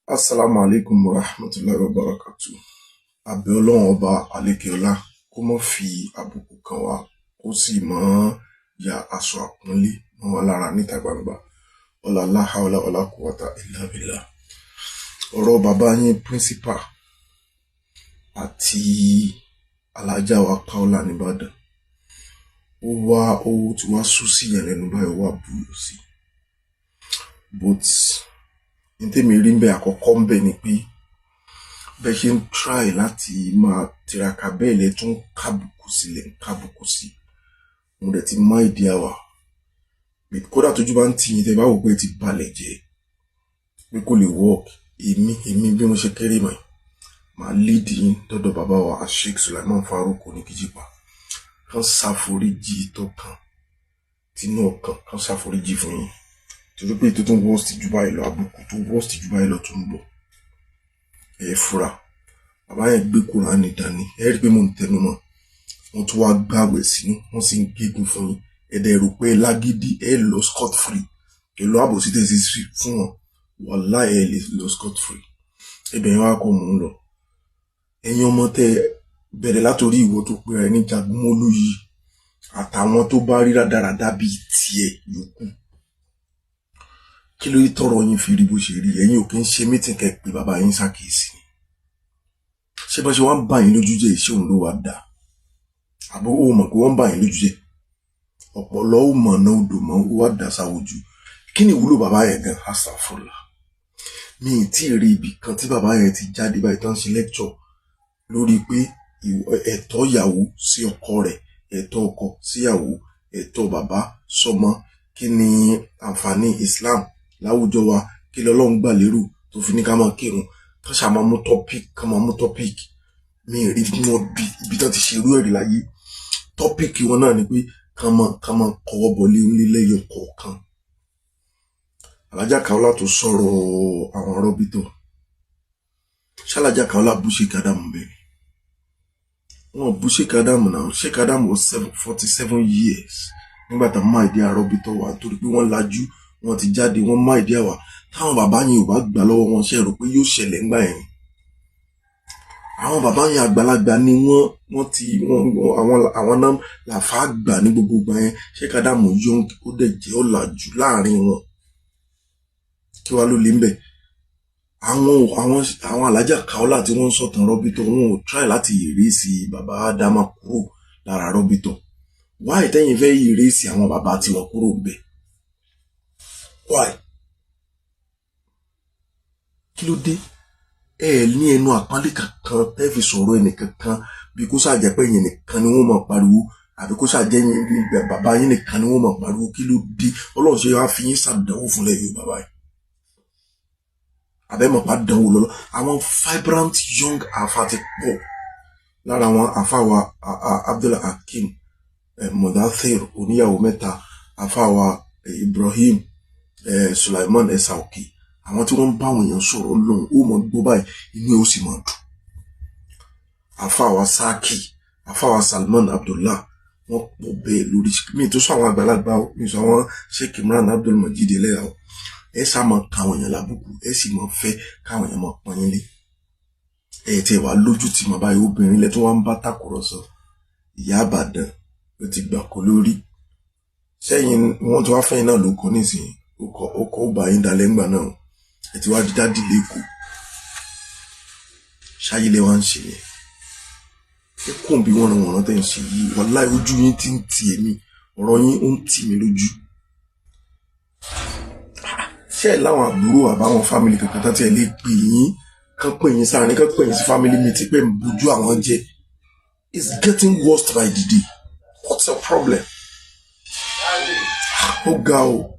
Assalamu alaikum wa rahmatulahi wa barakatu. Àbẹ̀ Ọlọ́run Ọba àlékeọlá kó má fi àbùkù kàn wá, kó sì má ya aṣọ àpọ́nlé mọ́ wa lára níta gbangba. Ọlá la hawla wala quwwata illa billah. Ọ̀rọ̀ bàbá yín principal àti alájà wa Kaola nìbàdàn, ó wá ó ti wá sú sí yẹn lẹ́nu báyìí, ó wá buyọ̀ sí. But ní tèmi rí ń bẹ, àkọ́kọ́ ń bẹ ni pé bẹ́ẹ̀ ṣe ń try láti máa tiraka bẹ́ẹ̀ lẹ tún kábùkù sílẹ̀ ń kábùkù sí. Mo dẹ̀ ti má ìdí àwà kódà tójú bá ń tì yín, tẹ́ bá wò pé ti balẹ̀ jẹ́ pé kò lè work, èmi bí mo ṣe kéré mọ́, màá lead yín dọ́dọ̀ bàbá wa Sheikh Sulaiman Farouk Oníkíjìpá, kán ṣàforíjì tọkàn tinú ọkàn, kán ṣàforíjì fún yín, torí pé tó tún worst jù báyìí lọ, àbùkù tó worst jù báyìí lọ tó ń bọ̀. Ẹ fura, bàbá yẹn gbé Kùránì dání, ẹ rí i pé mò ń tẹnu mọ́. Wọ́n tún wá gbàwẹ̀ sínú, wọ́n sì ń gégùn fún yín. Ẹ dẹ̀ rò pé lágídí ẹ lọ scot free pẹ̀lú àbòsí tẹ̀sí fún wọn. Wàláhì, ẹ lè lọ scot free. Ibẹ̀ yẹn wá kọ́ mò ń lọ. Ẹ̀yin ọmọ tẹ bẹ̀rẹ̀ látòrí ìwọ tó pera ẹ ní Jagunmólú yìí àtàwọn tó bá rí rádaràda bíi tiẹ̀ yòókù, kí ló tọrọ yín fi rí bó ṣe rí? Ẹ̀yin ò kí ń ṣe meeting kẹ́ pé bàbá yín ṣàkíyèsí ni. Ṣé bá ṣe wá ń bà yín lójú jẹ́, ìṣe òun ló wá dà? Àbó ó mọ̀ pé wọ́n ń bà yín lójú jẹ́? Ọ̀pọ̀lọ́ ó mọ̀ náà odò mọ́, ó wá dà sáwójú. Kí ni ìwúlò bàbá yẹn gan? Astagfirullah, mi ì tí ì rí ibì kan tí bàbá yẹn ti jáde báyìí tán ṣe lecture lórí pé ẹ̀tọ́ ìyàwó sí ọkọ rẹ̀, ẹ̀tọ́ ọkọ síyàwó, ẹ̀tọ́ bàbá sọ́mọ, kí ni àǹfààní Islam láwùjọ wa, kí lọ́lọ́run gbà lérò tó fi ní ká máa kírun. Ká ṣáà máa mú topic, ká máa mú topic. Mi ì rí bí wọ́n bí ibi tán ti ṣe irú ẹ̀rí láyé. Topic wọn náà ni pé ká máa kọwọ́ bọlé ńlé lẹ́yọ kọ̀ọ̀kan. Alájà Kaola tó sọ̀rọ̀ àwọn rọ́bìtọ̀, ṣálájà Kaola bú Sheikh Adamu bẹ́ẹ̀ ni? Wọn bú Sheikh Adamu náà. Sheikh Adamu was 47 years nígbà tá má ìdí àrọ́bìtọ̀ wà, torí pé wọ́n lajú, wọ́n ti jáde, wọ́n má ìdí àwà. Táwọn bàbá yẹn ò bá gbà lọ́wọ́ wọn, ṣe rò pé yóò ṣẹlẹ̀ ńgbà yẹn ni? Àwọn bàbá yẹn àgbàlagbà ni wọ́n. Wọ́n ti wọ́n àwọn náà làfà gbà ní gbogbo ìgbà yẹn. Sheikh Adamu young, ó dẹ̀ jẹ́ ọ̀làjú láàrin wọn. Kí wàá ló lè ń bẹ̀? Àwọn alájà Kaola tí wọ́n ń sọ̀tàn rọ́bìtọ̀, wọn ò try láti erase bàbá Ádámà kúrò lára rọ́bìtọ̀. Why tẹ́yìn fẹ́ erase àwọn bàbá tiwọn kúrò ń bẹ̀? Why? Kí ló dé? Ẹ ní ẹnu àpọ́nlé kankan tẹ́ fi sọ̀rọ̀ ẹnìkankan, bí kó ṣàjẹ́ pé ẹ̀yin nìkan ni wọ́n máa pariwo, àbí kó ṣàjẹ́ bàbá yín nìkan ni wọ́n máa pariwo. Kí ló dé? Ọlọ́run ṣe wá fi yín ṣàdánwò fúnlẹ̀ Yorùbá báyìí? Àbẹ́mọ̀ pa dánwò lọ́lọ́. Àwọn vibrant young afa ti pọ̀ lára àwọn afa wa, Abdul Hakeem Mudathir oníyàwó mẹ́ta, afa wa Ibrahim Sulaiman Ẹ̀sà-Òkè, àwọn tí wọ́n ń bá àwọn èèyàn sọ̀rọ̀ lóhùn, ó mọ̀ gbọ́ báyìí, inú ẹ̀ ó sì máa dùn. Afa wa Saki, afa wa Salman Abdullah, wọ́n pọ̀ bẹ́ẹ̀ lórí mi tó sọ. Àwọn àgbàlagbà mi sọ, àwọn Sheikh Imran Abdul Majid ẹlẹ́yà o. Ẹ sá máa ka àwọn èèyàn lábùkù, ẹ sì máa fẹ́ káwọn èèyàn máa pọ́n yín lé. Ẹ tiẹ̀ wá lójú tì mọ́ báyìí. Obìnrin lẹ tí wọ́n ń bá tàkùrọ̀sọ, ìyá Àbàdàn ló ti gbà kó lórí sẹ́yìn. Wọ́n ti wá fẹ́yìn náà ló kọ́ nísìnyí, ó kọ́ ó bá yín dalẹ̀ ńgbà náà. Ẹ ti wá di daddy lẹ́kọ̀ọ́, ṣáyé lẹ wá ń ṣe yẹn. Ẹ kún bí wọ́n ràn wọ́n tẹ̀ ń ṣe yìí. Wàláhì, ojú yín ti ń tì èmi, ọ̀rọ̀ yín ó ń tì mí lójú. Ṣé ẹ láwọn àbúrò àbáwọn family kankan tán tí ẹ lè pè yín, kán pè yín sáárín, kán pè yín sí family meeting pé ń bójú àwọn jẹ́? It's getting worse by the day. What's your problem? Ó ga o.